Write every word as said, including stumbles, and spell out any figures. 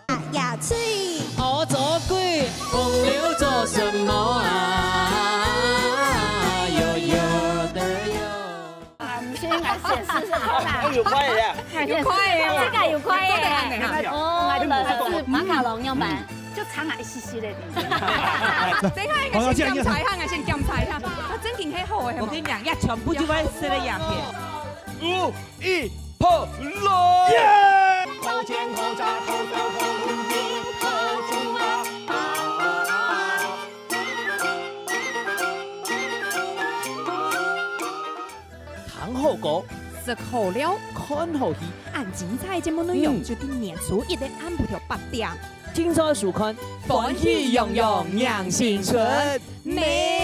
啊，牙齒。哦，做鬼，风流做什么啊？有有的有。啊，毋是应该先试试看啦？哎，有快耶！有快耶！这个有快耶！哦，我的本来是马卡龙样板。 就差那一丝丝的。等一下，应该先檢查一下，应該先檢查一下。啊，正經係好的。我跟你講，要全部就會塞在牙片。五、一、破，來！聽好歌，食好料，看好戲，恁精彩節目內容，嗯。就在年初一个暗晡頭八點。 精彩收看，歡喜洋洋迎新春。美